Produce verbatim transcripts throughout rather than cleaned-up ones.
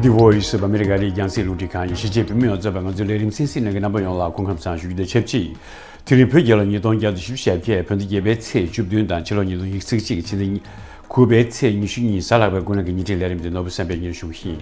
The Voice of America ལས། རྒྱང་སྲིང་རླུང་འཕྲིན་ཁང་ཡིན། གཞིས་བྱེས་བོད་མིའི་ཨོ་རྩོད་པ། ང་ཚོའི་ལས་རིམ་གསན་གཟིགས་གནང་མཁན་རྣམ་པ་ཡོངས་ལ་སྐུ་ཁམས་བཟང་ཞུ་རྒྱུ་དང་ཆབས་ཅིག་དེ་རིང་བོད་རྒྱལ་ལོ་ཉིས་སྟོང་བརྒྱ་དང་བཞི་བཅུ་ཞེ་བརྒྱད། བོད་ཟླ་བརྒྱད་པའི་ཚེས་བཅུ་བདུན་དང་ཕྱི་ལོ་ཉིས་སྟོང་ཉི་ཤུ་རྩ་གཅིག་གི་ཕྱི་ཟླ་དགུ་པའི་ཚེས་ཉི་ཤུ་གཉིས་གཟའ་ལྷག་པའི་དགུང་ནག་གི་ཉིན་ཁྲིད་ལས་རིམ་འདི་ནོར་བུ་བསམ་འཕེལ་གཉེར་ཞུ་གི་ཡིན།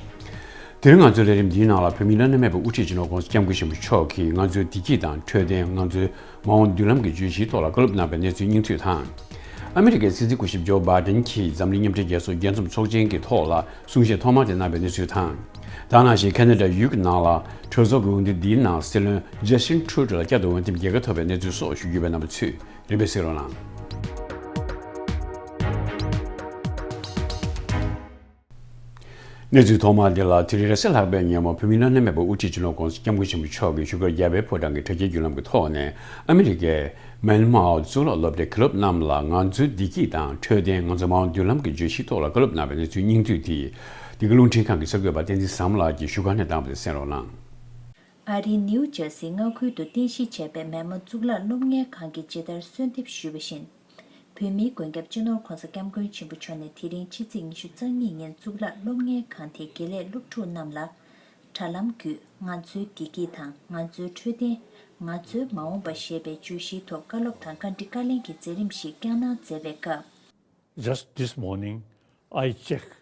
དེ་རིང་ང་ཚོའི་ལས་རིམ་འདིའི་ནང་ལ་བོད་མིའི་བླ་ན་མེད་པའི་དབུ་ཁྲིད་སྤྱི་ནོར་༸གོང་ས་༸སྐྱབས་མགོན་ཆེན་པོ་མཆོག་གིས་ང་ཚོའི་བདེ་སྐྱིད་དང་འཕྲོད་བསྟེན། ང་ཚོའི་མ་འོངས་མདུན་ལམ་གྱི་བརྗོད་གཞིའི་ཐོག་ལ་བཀའ་སློབ་གནང་བའི་གནས་ཚུལ་སྙིང་བསྡུས་དང་། ཨ་མི་རི་ཀའི་སྲིད་འཛིན་སྐུ་ཞབས་ཇོ་བྷའི་ཌེན་གྱིས་འཛམ་གླིང་མཉམ་འབྲེལ་རྒྱལ་ཚོགས་རྒྱས་འཛོམས་ཚོགས་ཆེན་གྱི་ཐོག་ལ་གསུང་བཤད་ཐོག་མ་དེ་གནང་བའི་གནས་ཚུལ་དང་། ད་ག་ནང་བཞིན་ཁ་ན་ཌ་ཡུལ་གྱི་ནང་ལ་གྲོས་ཚོགས་ཀྱི་འོས་བསྡུ་འདིའི་ནང་སྲིད་བློན་ཇ་སི་ཊིན་ཊུ་རུ་ཌོ་ལ་བསྐྱར་དུ་འོས་འདེམས་རྒྱལ་ཁ་ཐོབ་པའི་གནས་ཚུལ་སོགས་ཞུ་རྒྱུ་ཡོད་པས། རྣམ་པ་ཚོས་རིམ་པས་གཟིགས་རོགས་གནང་། གནས་ཚུལ་ཐོག་མ་འདི་ལ། དེ་རིང་རེས་གཟའ་ལྷག་པའི་ཉིན་མོ་བོད་མིའི་བླ་ན་མེད་པའི་དབུ་ཁྲིད་སྤྱི་ནོར་༸གོང་ས་༸སྐྱབས་མགོན་ཆེན་པོ་མཆོག་གིས་བཞུགས་སྒར་རྒྱལ་བའི་ཕོ་བྲང་གི་དྲ་རྒྱའི་བརྒྱུད་ལམ་གྱི་ཐོག་ནས་ཨ་མི་རི་ཀའི་མན་མའོ་གཙུག་ལག་སློབ་གྲྭའི་མཁན་སློབ་རྣམས་ལ་ང་ཚོའི་བདེ་སྐྱིད་དང་འཕྲོད་བསྟེན། ང་ཚོའི་མ་འོངས་མདུན་ལམ་གྱི་བརྗོད་གཞིའི་ཐོག་ལ་བཀའ་སློབ་གནང་བའི་གནས་ཚུལ་སྙིང་བསྡུས་དེ། འདི་ག་རླུང་འཕྲིན་ཁང་གི་གསར་འགོད་པ་བསྟན་འཛིན་བཟང་མོ་ལགས་ཀྱིས་བཞུགས་སྒར་ནས་བཏང་བ་དེ་གསན་རོགས་གནང་། ཨ་རིའི་ནིའུ་ཇར་སིའི་མངའ་ཁུལ་དུ་རྟེན་གཞི་བྱས་པའི་མན་མ་གཙུག་ལག་སློབ་གཉེར་ཁང་གིས་ཇི་ལྟར་གསོལ་འདེབས་ཞུས་པ་བཞིན། བོད་མིའི་མགོན་སྐྱབས་སྤྱི་ནོར་༸གོང་ས་༸སྐྱབས་མགོན་ཆེན་པོ་མཆོག་ནས་དེ་རིང་ཕྱི་ཚེས་ཉི་ཤུ་རྩ་གཉིས་ཉིན་གཙུག་ལག་སློབ་གཉེར་ཁང་དེའི་དགེ་ལས་སློབ་ཕྲུག་རྣམས་ལ། དྲ་ལམ་བརྒྱུད་ང་ཚོའི་བདེ་སྐྱིད་དང་ང་ཚོའི་འཕྲོད་བསྟེན། ང་ཚོའི་མ་འོངས་པ་ཞེས་པའི་བརྗོད་གཞིའི་ཐོག་བཀའ་སློབ་དང་བཀའ་འདྲི་བཀའ་ལན་གྱི་མཛད་རིམ་ཞིག་བསྐྱངས་གནང་མཛད་པའི་སྐབས། Just this morning, I checked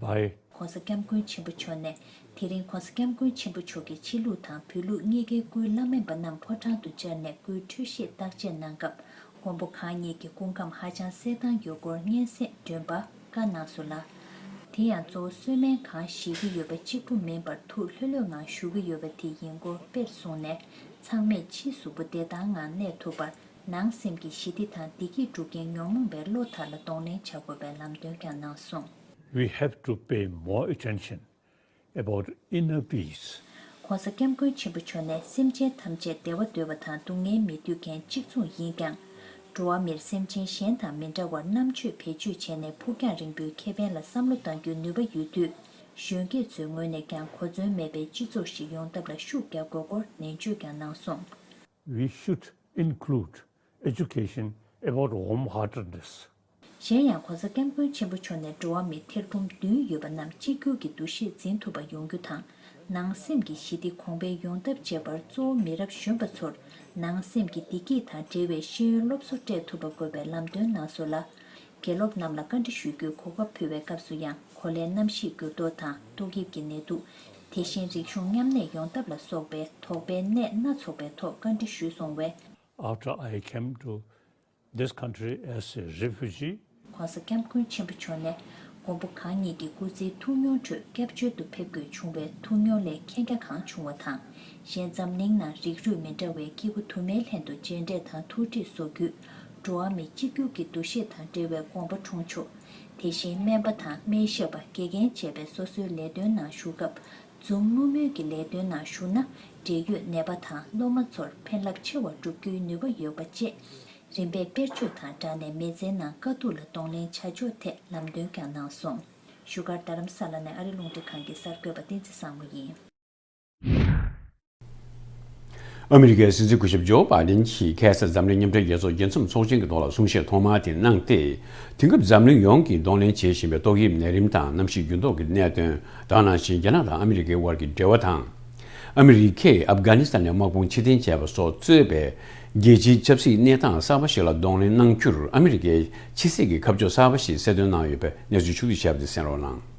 by། ༸གོང་ས་༸སྐྱབས་མགོན་ཆེན་པོ་མཆོག་ནས། དེ་རིང་༸གོང་ས་༸སྐྱབས་མགོན་ཆེན་པོ་མཆོག་གིས་ཕྱི་ལུགས་དང་བོད་ལུགས་གཉིས་ཀའི་སྐུའི་བླ་མེད་པ་རྣམས་ཕོ་བྲང་དུ་བཅར་ནས་སྐུའི་འཕྲོད་བཞེས་བརྟག་དཔྱད་གནང་སྐབས། མགོན་པོ་གང་ཉིད་ཀྱི་སྐུ་ཁམས་ཧ་ཅང་གསལ་ཐང་ཡོད་སྐོར་སྙན་སེང་སྒྲོན་པ་བཀའ་གནང་སོང་ལ། དེ་ཡང་གཙོ་བོ་གསོལ་སྨན་གང་བཞེས་ཀྱི་ཡོད་པ་གཅིག་པུ་མིན་པར་ཐུགས་ལྷོད་ལྷོད་ངང་བཞུགས་ཀྱི་ཡོད་པ་དེ་ཡིན་སྐོར་དཔེར་བཟུང་ནས། ཚང་མས་ཕྱི་གཟུགས་པོ་བདེ་ཐང་ངང་གནས་ཐུབ་པར། ནང་སེམས་ཀྱི་ཞི་བདེ་དང་བདེ་སྐྱིད་སྒྲུབ་མཁན་ཉོན་མོངས་པའི་བློ་དག་ལ་གདོང་ལེན་བྱ་དགོས་པའི་ལམ་སྟོན་ཀྱང་གནང་སོང་། We have to pay more attention about inner peace. ༸གོང་ས་༸སྐྱབས་མགོན་ཆེན་པོ་མཆོག་ནས་སེམས་ཅན་ཐམས་ཅད་བདེ་བ་འདོད་པ་དང་སྡུག་བསྔལ་མི་འདོད་མཁན་གཅིག་མཚུངས་ཡིན་ཀྱང་། འགྲོ་བ་མིར་སེམས་ཅན་གཞན་དང་མི་འདྲ་བར་རྣམ་དཔྱོད་བེད་སྤྱོད་བྱས་ནས་ཕུགས་རྒྱང་རིང་པོའི་ཁེ་ཕན་ལ་བསམ་བློ་གཏང་རྒྱུའི་ནུས་པ་ཡོད་དུས། གཞོན་སྐྱེས་ཚོའི་ངོས་ནས་ཀྱང་གོ་མཚོན་མེད་པའི་སྤྱི་ཚོགས་ཤིག་ཡོང་ཐབས་ལ་ཤུགས་རྒྱག་དགོས་སྐོར་ནན་བརྗོད་ཀྱང་གནང་སོང་། We should include education about warm-heartedness. གཞན་ཡང་༸གོང་ས་༸སྐྱབས་མགོན་ཆེན་པོ་མཆོག་ནས་འགྲོ་བ་མི་ཐེར་འབུམ་བདུན་ཡོད་པ་རྣམས་གཅིག་གྱུར་གྱི་འདུ་ཤེས་འཛིན་ཐུབ་པ་ཡོང་རྒྱུ་དང་། ནང་སེམས་ཀྱི་ཞི་བདེ་གོང་འཕེལ་ཡོང་ཐབས་བྱེད་པར་གཙོ་བོ་མི་རབས་གཞོན་པ་ཚོར་ནང་སེམས་ཀྱི་བདེ་སྐྱིད་དང་འབྲེལ་བའི་ཤེས་ཡོན་སློབ་གསོ་སྤྲད་ཐུབ་པ་དགོས་པའི་ལམ་སྟོན་གནང་སོང་ལ། དགེ་སློབ་རྣམས་ལ་བཀའ་འདྲི་ཞུ་རྒྱུའི་གོ་སྐབས་ཕུལ་བའི་སྐབས་སུ་ཡང་གོ་ལའི་གནམ་གཤིས་འགྱུར་ལྡོག་དང་ཏོག་དབྱིབས་ཀྱི་ནད་དུག་དེ་བཞིན་རིག་གཞུང་མཉམ་གནས་ཡོང་ཐབས་ལ་སོགས་པའི་དོགས་པའི་གནད་སྣ་ཚོགས་པའི་ཐོག་བཀའ་འདྲི་ཞུས་སོང་བས། After I came to this country as a refugee, ༸གོང་ས་༸སྐྱབས་མགོན་ཆེན་པོ་མཆོག་ནས་མགོན་པོ་གང་ཉིད་ཀྱི་སྐུ་ཚེའི་ཐུགས་མྱོང་ཁྲོད་སྐྱབས་བཅོལ་དུ་ཕེབས་དགོས་བྱུང་བའི་ཐུགས་མྱོང་ལས་མཁྱེན་རྒྱ་གང་བྱུང་བ་དང་། གཞན་འཛམ་གླིང་ནང་རིགས་རུས་མི་འདྲ་བའི་སྐྱེ་དགུ་དུ་མའི་ལྷན་དུ་མཇལ་འཕྲད་དང་ཐུག་འཕྲད་བཟོ་རྒྱུས། འགྲོ་བ་མི་གཅིག་གྱུར་གྱི་འདུ་ཤེས་དང་འབྲེལ་བའི་དགོངས་པ་འཁྲུངས་ཆོག་དེ་བཞིན་སྨན་པ་དང་སྨན་ཞབས་པ་དགེ་རྒན་བཅས་པའི་སོ་སོའི་ལས་དོན་ནང་ཞུགས་སྐབས། འཛུམ་དམུལ་དམུལ་གྱི་ལས་དོན་ནང་ཞུགས་ན། འབྲེལ་ཡོད་ནད་པ་དང་སློབ་མ་ཚོར་ཕན་རླབས་ཆེ་བ་བསྒྲུབ་རྒྱུའི་ནུས་པ་ཡོད་པ་བཅས། རིམ་པས་དཔེར་བརྗོད་དང་སྦྲགས་ནས་མི་ཚེའི་ནང་དཀའ་སྡུག་ལ་གདོང་ལེན་བྱ་ཕྱོགས་ཐད་ལམ་སྟོན་ཀྱང་གནང་སོང་། བཞུགས་སྒར་རྡ་རམ་ས་ལ་ནས་ཨ་རི་རླུང་འཕྲིན་ཁང་གི་གསར་འགོད་པ་བསྟན་འཛིན་བཟང་མོ་ཡིན། ཨ་མི་རི་ཀའི་སྲིད་འཛིན་སྐུ་ཞབས་ཇོ་བྷའི་ཌེན་གྱིས་ཁ་སང་འཛམ་གླིང་མཉམ་འབྲེལ་རྒྱལ་ཚོགས་རྒྱས་འཛོམས་ཚོགས་ཆེན་གྱི་ཐོག་ལ་གསུང་བཤད་ཐོག་མ་དེ་གནང་སྟེ། དེང་སྐབས་འཛམ་གླིང་ཡོངས་ཀྱིས་གདོང་ལེན་བྱེད་བཞིན་པའི་ཏོག་དབྱིབས་ནད་རིམས་དང་གནམ་གཤིས་འགྱུར་ལྡོག་གི་གནད་དོན། ད་ག་ནང་བཞིན་རྒྱ་ནག་དང་ཨ་མི་རི་ཀའི་དབར་གྱི་འབྲེལ་བ་དང་། ཨ་མི་རི་ཀས་ཨབ་གྷ་ནི་སི་ཐན་ནས་དམག་དཔུང་ཕྱིར་འཐེན་བྱས་པ་སོགས་གཙོས་པའི་རྒྱལ་སྤྱིའི་ཆབ་སྲིད་གནས་སྟངས་གསར་པ་ཞིག་ལ་གདོང་ལེན་གནང་རྒྱུར་ཨ་མི་རི་ཀས་ཕྱི་སྲིད་ཀྱི་ཁ་ཕྱོགས་གསར་པ་ཞིག་གསལ་སྟོན་གནང་ཡོད་པའི་གནས་ཚུལ་ཕྱོགས་བསྡུས་བྱས་པ་དེ་གསན་རོགས་གནང་།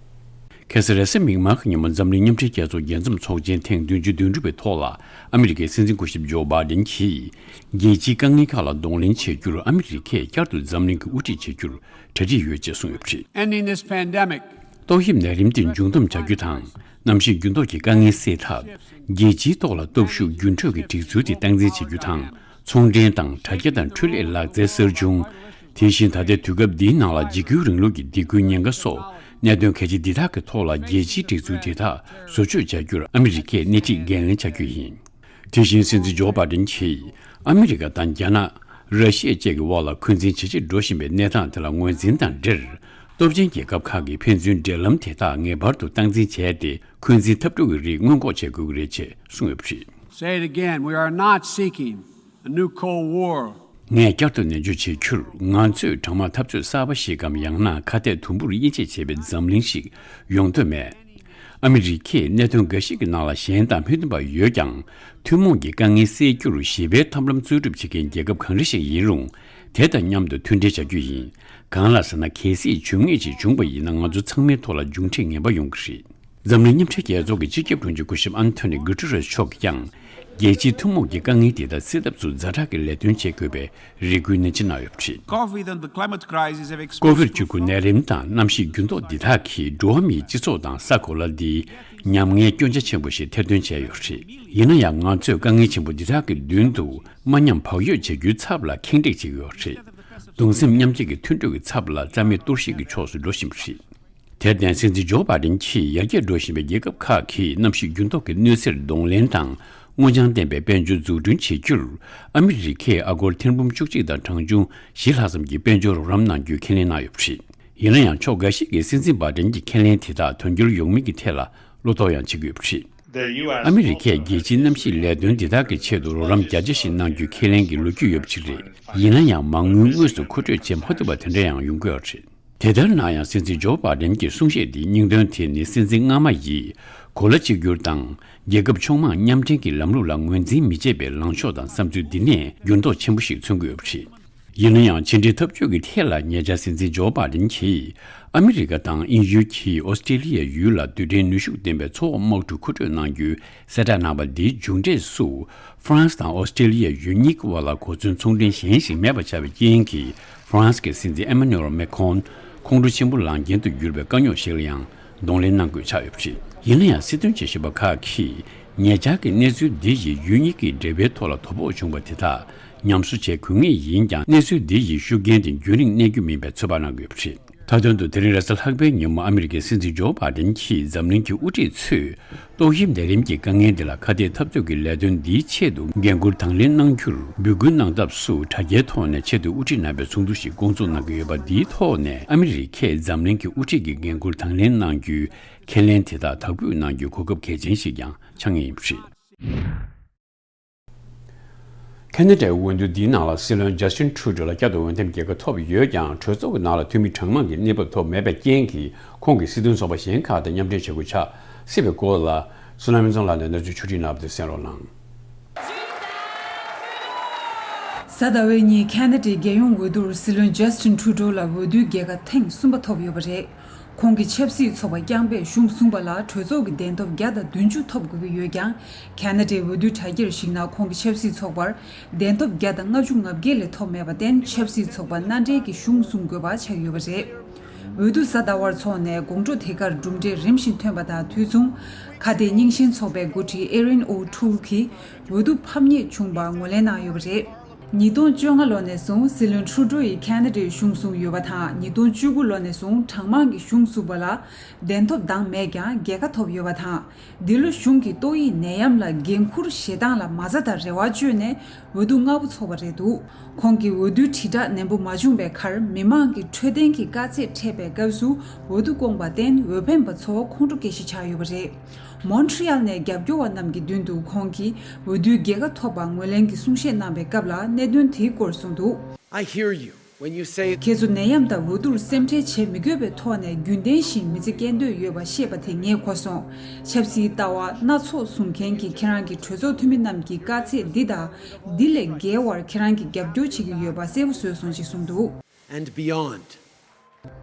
ཁ་སང་རེས་གཟའ་མིག་དམར་གྱི་ཉིན་མོ་འཛམ་གླིང་མཉམ་འབྲེལ་རྒྱལ་ཚོགས་རྒྱས་འཛོམས་ཚོགས་ཆེན་ཐེངས་བདུན་ཅུ་དོན་དྲུག་པའི་ཐོག་ལ་ཨ་མི་རི་ཀའི་སྲིད་འཛིན་སྐུ་ཞབས་ཇོ་བྷའི་ཌེན་གྱིས། རྒྱལ་སྤྱིའི་དཀའ་ངལ་ཁག་ལ་གདོང་ལེན་བྱེད་རྒྱུར་ཨ་མི་རི་ཀས་བསྐྱར་དུ་འཛམ་གླིང་གི་དབུ་ཁྲིད་བྱེད་རྒྱུར་གྲ་སྒྲིག་ཡོད་ཅེས་གསུངས་ཡོད་པ་རེད། Ending this pandemic. ཏོག་དབྱིབས་ནད་རིམས་དེ་འབྱུང་སྡོམ་བྱ་རྒྱུ་དང་། གནམ་གཤིས་འགྱུར་ལྡོག་གི་དཀའ་ངལ་སེལ་ཐབས། རྒྱལ་སྤྱིའི་ཐོག་ལ་སྟོབས་ཤུགས་རྒྱུན་འཕྲོད་ཀྱི་སྒྲིག་འཛུགས་དེ་སྟངས་འཛིན་བྱེད་རྒྱུ་དང་། ཚོང་འབྲེལ་དང་དྲ་རྒྱ་དང་འཕྲུལ་ལས་ལག་རྩལ་གསར་བྱུང་། དེ་བཞིན་ད་ལྟའི་དུས་སྐབས་འདིའི་ནང་ལ་འཇིགས་སྐུལ་རིང་ལུགས་ཀྱི་སྡིགས་སྐུལ་ཉེན་ཁ་སོགས་གནད་དོན་གལ་ཆེ་འདི་དག་གི་ཐོག་ལ་རྒྱལ་སྤྱིའི་སྒྲིག་འཛུགས་དེ་དག་བཟོ་བཅོས་བྱ་རྒྱུར་ཨ་མི་རི་ཀས་སྣེ་ཁྲིད་འགན་ལེན་བྱ་རྒྱུ་ཡིན། དེ་བཞིན་སྲིད་འཛིན་ཇོ་བྷའི་ཌེན་གྱིས་ཨ་མི་རི་ཀ་དང་རྒྱ་ནག་ར་ཤི་ཡ་བཅས་ཀྱི་དབར་ལ་འཁོན་འཛིན་ཇེ་ཆེར་འགྲོ་བཞིན་པའི་གནས་སྟངས་དེ་ལ་ངོས་འཛིན་དང་འབྲེལ། སྟོབས་ཆེན་རྒྱལ་ཁབ་ཁག་གིས་ཕན་ཚུན་འབྲེལ་ལམ་དེ་དག་ངེས་པར་དུ་སྟངས་འཛིན་བྱས་ཏེ། འཁོན་འཛིན་འཐབ་འཁྲུག་གི་རིགས་སྔོན་འགོག་བྱེད་དགོས་ཀྱི་རེད་ཅེས་གསུངས་ཡོད་པ་རེད། Say it again, we are not seeking a new Cold War. ངས་བསྐྱར་དུ་ནན་བརྗོད་བྱེད་རྒྱུར། ང་ཚོས་གྲང་དམག་འཐབ་རྩོད་གསར་པ་ཞིག་གམ། ཡང་ན་ཁ་གཏད་དུམ་བུར་དབྱེ་འབྱེད་བྱེད་པའི་འཛམ་གླིང་ཞིག་ཡོང་འདོད་མེད། ཨ་མི་རི་ཀས་གནད་དོན་འགའ་ཞིག་གི་ནང་ལ་ཞེན་དང་མོས་མཐུན་པ་ཡོད་ཀྱང་། ཐུན་མོང་གི་དཀའ་ངལ་སེལ་རྒྱུར་ཞི་བའི་ཐབས་ལམ་རྩོལ་སྒྲུབ་བྱེད་མཁན་རྒྱལ་ཁབ་གང་རེ་ཞིག་ཡིན་རུང་། དེ་དང་མཉམ་དུ་མཐུན་འབྲེལ་བྱ་རྒྱུ་ཡིན། གང་ལགས་ཟེར་ན། གལ་སྲིད་བྱུས་ངན་ཅིག་བྱུང་བ་ཡིན་ན། ང་ཚོ་ཚང་མའི་ཐོག་ལ་མཇུག་འབྲས་ངན་པ་ཡོང་གི་རེད། འཛམ་གླིང་མཉམ་འབྲེལ་རྒྱལ་ཚོགས་ཀྱི་སྤྱི་ཁྱབ་དྲུང་ཆེ་སྐུ་ཞབས་ཨན་ཐོ་ནི་གུ་ཏུ་རེ་སི་མཆོག་གིས་ཀྱང་། རྒྱལ་སྤྱིའི་ཐུན་མོང་གི་དཀའ་ངལ་དེ་དག་སེལ་ཐབས་སུ་ཛ་དྲག་གི་ལས་དོན་བྱེད་དགོས་པའི་རེ་སྐུལ་ནན་ཆེ་གནང་ཡོད་པ་རེད། COVID and the climate crisis have exposed ཀོ་བིཌ་བཅུ་དགུ་ནད་རིམས་དང་གནམ་གཤིས་འགྱུར་ལྡོག་འདི་དག་གིས་འགྲོ་བ་མིའི་སྤྱི་ཚོགས་དང་ས་གོ་ལ་འདིར་ཉམ་ངའི་སྐྱོན་ཆ་ཆེན་པོ་ཞིག་ཐེར་འདོན་བྱས་ཡོད་པ་རེད། ཡིན་ན་ཡང་། ང་ཚོས་དཀའ་ངལ་ཆེན་པོ་འདི་དག་གི་མདུན་དུ་མ་ཉམས་བག་ཡོད་བྱ་རྒྱུའི་ཚབ་ལ་ཁེངས་དྲེགས་བྱེད་ཀྱི་ཡོད་པ་རེད། གདུང་སེམས་མཉམ་སྐྱེད་ཀྱི་མཐུན་གྲོས་ཀྱི་ཚབ་ལ་རྩ་མེད་གཏོར་བཤིག་གི་ཕྱོགས་སུ་འགྲོ་བཞིན་པ་རེད། དེར་བརྟེན། སྲིད་འཛིན་ཇོ་བྷའི་ཌེན་གྱིས་ཡར་རྒྱས་འགྲོ་བཞིན་པའི་རྒྱལ་ཁབ་ཁག་གིས་གནམ་གཤིས་འགྱུར་ལྡོག་གི་གནོད་འཚེར་གདོང་ལེན་དང་། སྔོ་ལྗང་ལྡན་པའི་དཔལ་འབྱོར་འཛུགས་སྐྲུན་བྱེད་རྒྱུར། ཨ་མི་རི་ཀས་ཨ་སྒོར་ཐེར་འབུམ་བཅུ་གཅིག་དང་གྲངས་ཆུང་བཞི་ལྷག་ཙམ་གྱི་དཔལ་འབྱོར་རོགས་རམ་གནང་རྒྱུའི་ཁས་ལེན་གནང་ཡོད་པ་རེད། ཡིན་ན་ཡང་། ཕྱོགས་འགའ་ཞིག་གིས་སྲིད་འཛིན་བྷའི་ཌེན་གྱི་ཁས་ལེན་དེ་དག་དོན་འཁྱོལ་ཡོང་མིན་གྱི་ཐད་ལ་བློ་དོགས་ཡང་བྱེད་ཀྱི་ཡོད་པ་རེད། ཨ་མི་རི་ཀས་རྒྱལ་སྤྱིའི་གནམ་གཤིས་ལས་དོན་འདི་དག་གི་ཆེད་དུ་རོགས་རམ་བརྒྱ་ཆ་བཞི་གནང་རྒྱུའི་ཁས་ལེན་གྱི་ལོ་རྒྱུས་ཡོད་པ་ཞིག་རེད། ཡིན་ན་ཡང་། མ་དངུལ་དངོས་སུ་མཁོ་སྤྲོད་བྱེད་མ་ཐུབ་པ་དེ་འདྲ་ཡང་ཡོང་གི་ཡོད་པ་རེད། དེ་ལྟར་ན་ཡང་། སྲིད་འཛིན་ཇོ་བྷའི་ཌེན་གྱི་གསུང་བཤད་འདིའི་སྙིང་དོན་དེ་ནི། སྲིད་འཛིན་སྔ་མ་ཡིས་གོ་ལ་གཅིག་གྱུར་དང་རྒྱལ་ཁབ་ཕྱོགས་མང་མཉམ་འབྲེལ་གྱི་ལམ་ལུགས་ལ་ངོས་འཛིན་མི་བྱེད་པའི་ལངས་ཕྱོགས་དང་བསམ་ཚུལ་འདི་ནས་འགྱུར་ལྡོག་ཆེན་པོ་ཞིག་མཚོན་གྱི་ཡོད་པ་རེད། ཡིན་ན་ཡང་། ཕྱི་འབྲེལ་འཐབ་ཇུས་ཀྱི་ཐད་ལ་ཉེ་ཆར་སྲིད་འཛིན་ཇོ་བྷའི་ཌེན་གྱིས། ཨ་མི་རི་ཀ་དང་དབྱིན་ཡུལ་གྱིས་ཨོ་སི་ཀྲེ་ལི་ཡའི་ཡུལ་ལ་རྡུལ་ཕྲན་ནུས་ཤུགས་ལྡན་པའི་མཚོ་འོག་དམག་གྲུ་མཁོ་སྤྲོད་གནང་རྒྱུའི་གསལ་བསྒྲགས་གནང་བ་འདིའི་མཇུག་འབྲས་སུ། ཧྥ་རན་སི་དང་ཨོ་སི་ཀྲེ་ལི་ཡའི་ཡུལ་གཉིས་ཀྱི་དབར་ལ་གོ་མཚོན་ཚོང་འབྲེལ་གཞན་ཞིག་མེད་པ་ཆགས་པའི་རྐྱེན་གྱིས། ཧྥ་རན་སི་གི་སྲིད་འཛིན་ཨེ་མ་ནུ་ཨེལ་མེ་ཁོན། ཁོང་ཁྲོ་ཆེན་པོ་ལངས་རྐྱེན་དུ་གྱུར་པའི་དཀའ་རྙོག་ཞིག་ལ་ཡང་གདོང་ལེན་གནང་དགོས་ཆགས་ཡོད་པ་རེད། ཡིན་ན་ཡང་། སྲིད་དོན་དཔྱད་ཞིབ་པ་ཁག་གིས། ཉེ་ཆར་གྱི་གནས་ཚུལ་འདི་ཡིས་ཡུལ་གཉིས་ཀྱི་འབྲེལ་བའི་ཐོག་ལ་དོ་ཕོག་བྱུང་བ་དེ་དག་ཉམས་གསོ་བྱེད་དགོས་ངེས་ཡིན་ཀྱང་། གནས་ཚུལ་འདི་ཡི་ཤུགས་རྐྱེན་དེ་རྒྱུན་རིང་གནས་རྒྱུ་མིན་པའི་ཚོད་དཔག་གནང་དགོས་པ་རེད། མཐའ་དོན་དུ། དེ་རིང་རེས་གཟའ་ལྷག་པའི་ཉིན་མོ། ཨ་མི་རི་ཀའི་སྲིད་འཛིན་ཇོ་བྷའི་ཌེན་གྱིས་འཛམ་གླིང་གི་དབུ་ཁྲིད་ཚོས་ཏོག་དབྱིབས་ནད་རིམས་ཀྱི་དཀའ་ངལ་འདི་ལ་ཁ་གཏད་འཐབ་རྩོད་ཀྱི་ལས་དོན་འདིའི་ཆེད་དུ་འགན་འཁུར་དང་ལེན་གནང་རྒྱུར་འབོད་སྐུལ་གནང་ཐབས་སུ། དྲ་རྒྱའི་ཐོག་ནས་ཆེད་དུ་དབུ་ཁྲིད་གནང་བའི་ཚོགས་འདུ་ཞིག་བསྐོང་ཚོགས་གནང་གི་ཡོད་པ་འདིའི་ཐོག་ནས། ཨ་མི་རི་ཀས་འཛམ་གླིང་གི་དབུ་ཁྲིད་ཀྱི་འགན་འཁུར་དང་ལེན་གནང་རྒྱུའི་ཁས་ལེན་དེ་དག་དག་འབུད་གནང་རྒྱུའི་གོ་སྐབས་གལ་ཆེན་ཞིག་ཀྱང་ཆགས་ངེས་ཡིན་པ་རེད། ཁ་ན་ཌའི་འོས་བསྡུ་འདིའི་ནང་ལ་སྲིད་བློན་ཇ་སི་ཊིན་ཁྲུ་ཌོ་ལ་བསྐྱར་དུ་འོས་འདེམས་རྒྱལ་ཁ་ཐོབ་ཡོད་ཀྱང་། གྲོས་ཚོགས་ཀྱི་ནང་ལ་འཐུས་མི་གྲངས་མང་གི་གནས་བབ་ཐོབ་མེད་པའི་རྐྱེན་གྱིས། ཁོང་གིས་སྲིད་དོན་ཚོགས་པ་གཞན་ཁག་དང་མཉམ་འབྲེལ་བྱེད་དགོས་ཆགས་སྲིད་པའི་སྐོར་ལ། བསོད་ནམས་རིག་འཛིན་ལགས་ནས་གནས་ཚུལ་ཕྱོགས་སྒྲིག་གནང་བ་དེ་གསན་རོགས་གནང་། གཟའ་ཟླ་བའི་ཉིན་ཁ་ན་ཌའི་རྒྱལ་ཡོངས་འོས་བསྡུར་སྲིད་བློན་ཇ་སི་ཊིན་ཁྲུ་ཌོ་ལ་འོས་བསྡུའི་རྒྱལ་ཁ་ཐེངས་གསུམ་པ་ཐོབ་ཡོད་པ་རེད། ཁོང་གི་ཆབ་སྲིད་ཚོགས་པ་རྐྱང་པས་གཞུང་བཟུང་བ་ལ་གྲོས་ཚོགས་ཀྱི་གདན་ཐོབ་བརྒྱ་དང་བདུན་ཅུ་ཐོབ་དགོས་ཀྱི་ཡོད་ཀྱང་། ཁ་ན་ཌའི་འོས་བསྡུའི་དྲ་རྒྱར་གཞིགས་ན། ཁོང་གི་ཆབ་སྲིད་ཚོགས་པར་གདན་ཐོབ་བརྒྱ་དང་ལྔ་བཅུ་ང་བརྒྱད་ལས་ཐོབ་མེད་པར་བརྟེན། ཆབ་སྲིད་ཚོགས་པ་མནའ་འབྲེལ་གྱི་གཞུང་བཟུང་དགོས་པ་ཆགས་ཡོད་པ་རེད། འོས་བསྡུ་གཟའ་ཟླ་བར་འཚོགས་ནས། དགོང་དྲོ་དེ་གར་གྲུབ་འབྲས་རིམ་བཞིན་ཐོན་པ་དང་དུས་མཚུངས། ཁ་གཏད་རྙིང་ཞེན་ཚོགས་པའི་འགོ་ཁྲིད་ཨེ་རིན་ཨོ་ཁྲུལ་གྱིས་འོས་བསྡུ་ཕམ་ཉེས་བྱུང་བར་ངོས་ལེན་གནང་ཡོད་པ་རེད། ཉིས་སྟོང་བཅོ་ལྔ་ལོ་ནས་བཟུང་སྲིད་བློན་ཁྲུ་ཌོ་ཡིས་ཁ་ན་ཌའི་གཞུང་བཟུང་ཡོད་པ་དང་། ཉིས་སྟོང་བཅུ་དགུ་ལོ་ནས་བཟུང་གྲངས་མང་གིས་གཞུང་བཟུང་བ་ལ་གདན་ཐོབ་འདང་མེད་ཀྱང་རྒྱལ་ཁ་ཐོབ་ཡོད་པ་དང་། འདི་ལོ་གཞུང་གིས་ཏོག་དབྱིབས་ནད་ཡམས་ལ་འགན་འཁུར་བཞེས་སྟངས་ལ་མ་རྩ་དང་རེ་བ་བཅོལ་ནས་འོས་བསྡུ་སྔ་པོ་འཚོགས་པ་རེད་འདུག་ཁོང་གིས་འོས་བསྡུའི་དྲིལ་བསྒྲགས་ནན་པོ་མ་བྱུང་བའི་ཁར། མི་མང་གིས་འཕྲོད་བསྟེན་གྱི་དཀའ་ཚེགས་འཕྲད་པའི་སྐབས་སུ་འོས་བསྡུ་བསྐོངས་པར་བརྟེན། འོས་འཕེན་པ་ཚོ་ཁོང་ཁྲོ་སྐྱེ་གཞི་ཆགས་ཡོད་པ་རེད། མོན་ཊི་རི་ཡལ་ནས་རྒྱབ་སྐྱོར་བ་རྣམས་ཀྱི་མདུན་དུ་ཁོང་གིས་འོས་བསྡུའི་རྒྱལ་ཁ་ཐོབ་པར་ངོས་ལེན་གྱི་གསུང་བཤད་གནང་བའི་སྐབས་ལ། གནད་དོན་དེའི་སྐོར་གསུངས་འདུག I hear you when you say ཁྱེད་ཚོ་ནད་ཡམས་དང་འོས་བསྡུར་སེམས་ཁྲལ་བྱེད་མི་དགོས་པའི་ཐོག་ནས་རྒྱུན་ལྡན་བཞིན་མི་ཚེ་སྐྱེལ་འདོད་ཡོད་པ་ཤེས་པ་དེ་ངས་གོ་སོང་། ཆབ་སྲིད་ལྟ་བ་སྣ་ཚོགས་བཟུང་མཁན་གྱི་ཁྱེད་རང་གི་གྲོས་ཚོགས་འཐུས་མི་རྣམས་ཀྱི་དཀའ་ཚེགས་འདི་དང་འདི་ལས་བརྒལ་བར་ཁྱེད་རང་གིས་རྒྱབ་སྐྱོར་བྱེད་ཀྱི་ཡོད་པ་གསལ་པོ་བཟོས་སོང་ཞེས་གསུངས་འདུག and beyond.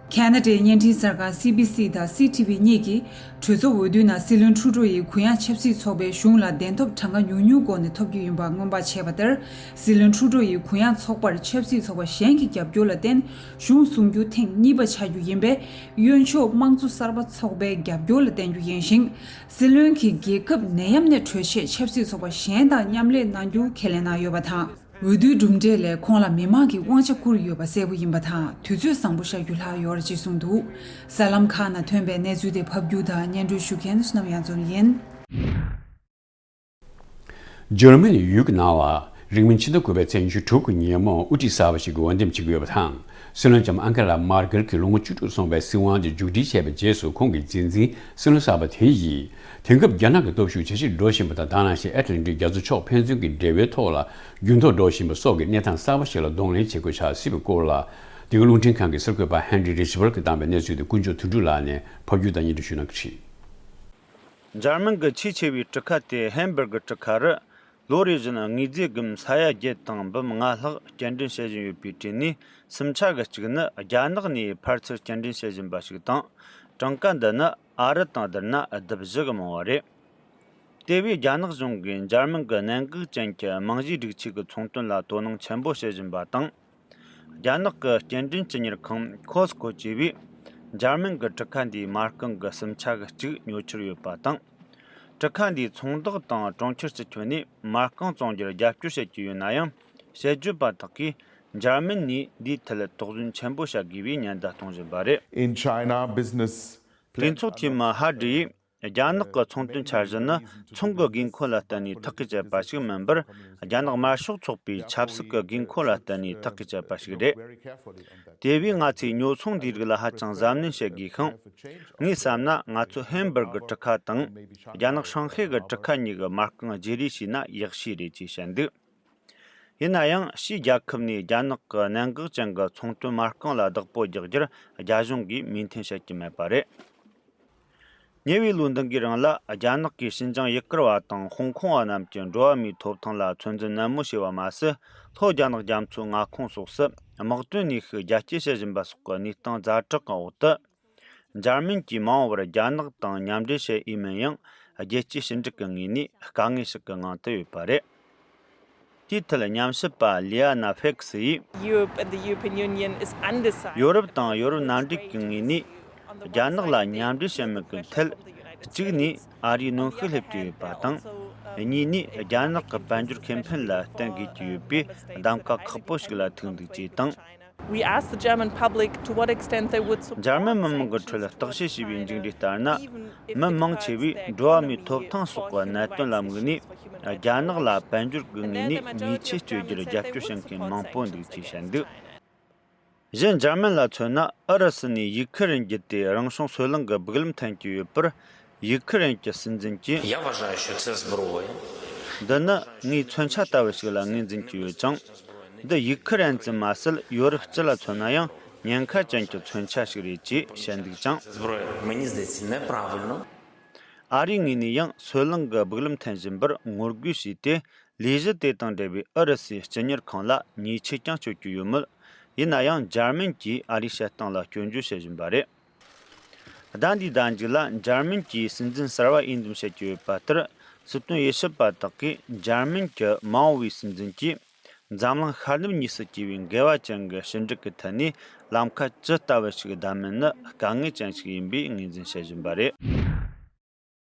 ཁ་ན་ཌའི་བརྙན་འཕྲིན་གསར་ཁང་སི་བྷི་སི་དང་སི་ཐི་བྷི་གཉིས་ཀྱིས་གྲོས་ཚོགས་འོས་བསྡུའི་ནང་སྲིད་བློན་ཁྲུ་ཌོ་ཡིས་གུ་ཡངས་ཆབ་སྲིད་ཚོགས་པའི་གཞུང་ལ་གདན་ཐོབ་གྲངས་ཀ་ཉུང་ཉུང་སྒོ་ནས་ཐོབ་རྒྱུ་ཡིན་པ་སྔོན་དཔག་བྱས་པ་ལྟར། སྲིད་བློན་ཁྲུ་ཌོ་ཡིས་གུ་ཡངས་ཚོགས་པར་ཆབ་སྲིད་ཚོགས་པ་གཞན་གྱི་རྒྱབ་སྐྱོར་ལ་བརྟེན་གཞུང་བཟུང་རྒྱུ་ཐེངས་གཉིས་པ་ཆགས་རྒྱུ་ཡིན་པས། གཡོན་ཕྱོགས་དམངས་གཙོ་གསར་པ་ཚོགས་པའི་རྒྱབ་སྐྱོར་ལ་བརྟེན་རྒྱུ་ཡིན་ཞིང་། སྲིད་བློན་གྱིས་རྒྱལ་ཁབ་ནད་ཡམས་ནས་གྲོལ་ཆེད་ཆབ་སྲིད་ཚོགས་པ་གཞན་དང་མཉམ་ལས་གནང་རྒྱུ་ཁས་ལེན་གནང་ཡོད་པ་དང་། འོས་བསྡུའི་གྲུབ་འབྲས་ལས་ཁོང་ལ་མི་མང་གིས་དབང་ཆ་བསྐུར་ཡོད་པ་གསལ་པོ་ཡིན་པ་དང་། དུས་ཚོད་བཟང་པོ་བཞག་རྒྱུ་ལྷག་ཡོད་རེད་ཅེས་གསུངས་འདུག་གསར་ལམ་ཁག་ནང་ཐོན་པའི་གནས་ཚུལ་དེ་ཕབ་སྒྱུར་དང་སྙན་སྒྲོན་ཞུ་མཁན་བསོད་ནམས་དབྱངས་འཛོམས་ཡིན། འཇར་མ་ནི་ཡུལ་གྱི་ནང་ལ་རིང་མིན་ཕྱི་ཟླ་དགུ་པའི་ཚེས་ཉི་ཤུ་དྲུག་གི་ཉིན་མོ་དབུ་ཁྲིད་གསར་པ་ཞིག་གི་འོས་འདེམས་བྱེད་ཀྱི་ཡོད་པ་དང་། སྲིད་བློན་ལྕམ་ཨན་གྷེ་ལ་མར་ཀེལ་གྱིས་ལོ་ངོ་བཅུ་དྲུག་སོང་བའི་སྲིད་དབང་དེ་མཇུག་སྒྲིལ་བྱས་པའི་རྗེས་སུ། ཁོང་གི་རྗེས་འཛིན་སྲིད་བློན་གསར་པ་དེ་ཡིས། དེང་སྐབས་རྒྱ་ནག་གི་སྟོབས་ཤུགས་ཇེ་ཆེར་འགྲོ་བཞིན་པ་དང་། ད་ནང་བཞིན་ཨེ་ཊ་ལན་ཊིག་རྒྱ་མཚོ་ཕྱོགས་ཕན་ཚུན་གྱི་འབྲེལ་བའི་ཐོག་ལ་འགྱུར་ལྡོག་འགྲོ་བཞིན་པ་སོགས་ཀྱི་གནས་སྟངས་གསར་པ་ཞིག་ལ་གདོང་ལེན་བྱེད་དགོས་ཆགས་སྲིད་པའི་སྐོར་ལ། འདི་ག་རླུང་འཕྲིན་ཁང་གི་གསར་འགོད་པ་ཧན་རི་རི་ཆི་བར་གྱིས་བཏང་བའི་གནས་ཚུལ་དེ་ཀུན་མཆོག་དོན་གྲུབ་ལགས་ནས་ཕབ་སྒྱུར་དང་སྙན་སྒྲོན་ཞུ་གནང་གི་རེད། འཇར་མན་གྱི་ཆེས་ཆེ་བའི་གྲུ་ཁ་སྟེ་ཧན་སྦུར་གི་གྲུ་ཁ་རུ། ལོ་རེ་བཞིན་དངོས་རྫས་སྒམ་ས་ཡ་བརྒྱད་དང་འབུམ་ལྔ་ལྷག་སྐྱེལ་འདྲེན་བྱེད་བཞིན་ཡོད་པའི་གྲས་ནས་སུམ་ཆ་གི་གཅིག་ནི་རྒྱ་ནག་ནས་ཕར་ཚུར་སྐྱེལ་འདྲེན་བྱེད་བཞིན་པ་ཞིག་དང་། གྲངས་ཀ་འདི་ནི་ཨ་རི་དང་བསྡུར་ན་ལྡབ་བཞི་གི་མང་བ་རེད། དེ་བས་རྒྱ་ནག་གཞུང་གིས་འཇར་མན་གྱི་གནད་འགག་ཅན་གྱི་རྨང་གཞིའི་སྒྲིག་ཆས་ཀྱི་ཚོང་དོན་ལ་དོ་སྣང་ཆེན་པོ་བྱེད་བཞིན་པ་དང་། རྒྱ་ནག་གི་སྐྱེལ་འདྲེན་ཇི་གཉེར་ཁང་ཁོ་སི་ཀོ་བཅས་པས་འཇར་མན་གྱི་གྲུ་ཁ་འདིའི་མ་རྐང་གི་སུམ་ཆ་གི་གཅིག་ཉོ་འཆར་ཡོད་པ་དང་། གྲུ་ཁ་འདིའི་ཚོང་བདག་དང་གྲོང་ཁྱེར་སྤྱི་ཁྱོན་ནས་མ་རྐང་བཙོང་རྒྱུར་རྒྱབ་སྐྱོར་བྱེད་ཀྱི་ཡོད་ན་ཡང་། ཞལ་བརྗོད་པ་དག་གིས་འཇར་མན་ནས་འདིའི་ཐད་དོགས་ཟོན་ཆེན་པོ་བྱ་དགོས་པའི་ཉེན་བརྡ་གཏོང་བཞིན་པ་རེད། In China, business གྲོས་ཚོགས་འཐུས་མི་ཧ་ཌི་ཡིས། རྒྱ་ནག་གི་ཚོང་དོན་འཆར་གཞི་ནི་ཚོང་གི་དགོས་མཁོ་ལ་བརྟེན་ནས་ཐག་གིས་བཅད་པ་ཞིག་མིན་པར། རྒྱ་ནག་དམར་ཤོག་ཚོགས་པའི་ཆབ་སྲིད་ཀྱི་དགོས་མཁོ་ལ་བརྟེན་ནས་ཐག་གིས་བཅད་པ་ཞིག་རེད། དེ་བས་ང་ཚོས་ཉོ་ཚོང་འདིའི་རིགས་ལ་ཧ་ཅང་གཟབ་ནན་བྱེད་དགོས་ཤིང་། ངས་བསམ་ན་ང་ཚོ་ཧན་སྦུར་གི་གྲུ་ཁ་དང་། རྒྱ་ནག་ཧྲང་ཧའེ་གི་གྲུ་ཁ་གཉིས་ཀྱི་མ་རྐང་བརྗེ་རེས་བྱས་ན་ཡག་ཤོས་རེད་ཅེས་བཤད་འདུག་ཡིན་ན་ཡང་ཕྱིའི་རྒྱལ་ཁབ་ནས་རྒྱ་ནག་གི་གནད་འགག་ཅན་གྱི་ཚོང་དོན་མ་རྐང་ལ་བདག་པོ་རྒྱག་རྒྱུར་རྒྱ་གཞུང་གིས་མོས་མཐུན་བྱེད་ཀྱི་མེད་པ་རེད། ཉེ་བའི་ལོ་འདི་གའི་རིང་ལ་རྒྱ་ནག་གིས་ཞིན་ཅང་ཡུ་གུར་བ་དང་ཧོང་ཀོང་བ་རྣམས་ཀྱི་འགྲོ་བ་མིའི་ཐོབ་ཐང་ལ་ཚོད་འཛིན་ནན་མོ་བྱས་པ་མ་ཟད། ལྷོ་རྒྱ་ནག་རྒྱ་མཚོའི་མངའ་ཁོངས་སོགས་སུ་དམག་དོན་ནུས་ཤུགས་རྒྱ་སྐྱེད་བྱེད་བཞིན་པ་སོགས་ཀྱི་གནས་སྟངས་ཛ་དྲག་གི་འོག་ཏུ། འཇར་མན་གྱིས་མ་འོངས་པར་རྒྱ་ནག་དང་མཉམ་འབྲེལ་བྱེད་འོས་མིན་ཡང་། རྒྱལ་སྤྱིའི་ཕྱི་འབྲེལ་གྱི་ངོས་ནས་དཀའ་ངལ་ཞིག་གི་ངང་དུ་ཡོད་པ་རེད། དེའི་ཐད་ཉམས་ཞིབ་པ་ལི་ཨ་ན་ཧྥེག་སི་ཡིས། Europe and the European Union is undecided. ཡོ་རོབ་དང་ཡོ་རོབ་མནའ་འབྲེལ་གྱི་ངོས་ནས་རྒྱ་ནག་ལ་མཉམ་འབྲེལ་བྱེད་མིན་གྱི་ཐད། གཅིག་ནས་ཨ་རིའི་གནོན་ཤུགས་སླེབས་ཀྱི་ཡོད་པ་དང་། གཉིས་ནས་རྒྱ་ནག་གི་དཔལ་འབྱོར་ཁེ་ཕན་ལ་བརྟེན་དགོས་ཀྱི་ཡོད་པའི་གདམ་ག་ཁག་པོ་ཞིག་ལ་ཐུག་འདུག་ཅེས་དང་། We asked the German public to what extent they would support འཇར་མན་མི་མང་གི་ཁྲོད་བརྟག་དཔྱད་བྱས་པའི་མཇུག་འབྲས་ལྟར་ན། མི་མང་ཆེ་བས་འགྲོ་བ་མིའི་ཐོབ་ཐང་སོགས་ཀྱི་གནད་དོན་ལ་དམིགས་ནས། རྒྱ་ནག་ལ་དཔལ་འབྱོར་གྱི་ངོས་ནས་ཉེས་ཆད་གཅོད་རྒྱུར་རྒྱབ་སྐྱོར་བྱེད་མཁན་མང་པོ་འདུག་ཅེས་བཤད་འདུག་གཞན་འཇར་མན་ལ་མཚོན་ན། ཨུ་རུ་སུ་ནས་ཡུག་ཁི་རན་བརྒྱུད་དེ་རང་བྱུང་སོལ་རླངས་ཀྱི་སྦུག་ལམ་འཐེན་གྱི་ཡོད་པར། ཡུག་ཁི་རན་གྱི་སྲིད་འཛིན་གྱིས། Я вважаю, що це зброя. འདི་ནི་ངའི་མཚོན་ཆ་ལྟ་བུ་ཞིག་ལ་ངོས་འཛིན་གྱི་ཡོད་ཅིང་། འདི་ཡུག་ཁི་རན་ཙམ་མ་ཟད་ཡོ་རོབ་སྤྱི་ལ་མཚོན་ན་ཡང་ཉེན་ཁ་ཅན་གྱི་མཚོན་ཆ་ཞིག་རེད་ཅེས་བཤད་འདུག་ཅིང་། Зброя, мені здається, неправильно. ཨ་རིའི་ངོས་ནས་ཡང་སོལ་རླངས་ཀྱི་སྦུག་ལམ་འཐེན་བཞིན་པར་ངོ་རྒོལ་བྱས་ཏེ། ལས་གཞི་དེ་དང་འབྲེལ་བའི་ཨུ་རུ་སུའི་སྤྱི་གཉེར་ཁང་ལ་ཉེས་ཆད་ཀྱང་གཅོད་ཀྱི་ཡོད་མོད། ཡིན་ན་ཡང་འཇར་མན་གྱིས་ཨ་རིའི་བཤད་སྟངས་ལ་སྐྱོན་བརྗོད་བྱེད་བཞིན་པ་རེད། ཟླ་འདིའི་ཟླ་མཇུག་ལ་འཇར་མན་གྱི་སྲིད་འཛིན་གསར་བ་འོས་འདེམས་བྱེད་ཀྱི་ཡོད་པ་ལྟར། སྲིད་དོན་དབྱེ་ཞིབ་པ་དག་གིས་འཇར་མན་གྱི་མ་འོངས་པའི་སྲིད་འཛིན་གྱིས། འཛམ་གླིང་ཤར་ནུབ་གཉིས་སུ་སྐྱེས་པའི་འགལ་བ་ཅན་གྱི་ཕྱི་འབྲེལ་གྱི་ཐད་ནས་ལམ་ཁ་ཇི་ལྟ་བུ་ཞིག་བདམས་མིན་ནི་དཀའ་ངལ་ཅན་ཞིག་ཡིན་པའི་ངོས་འཛིན་བྱེད་བཞིན་པ་རེད།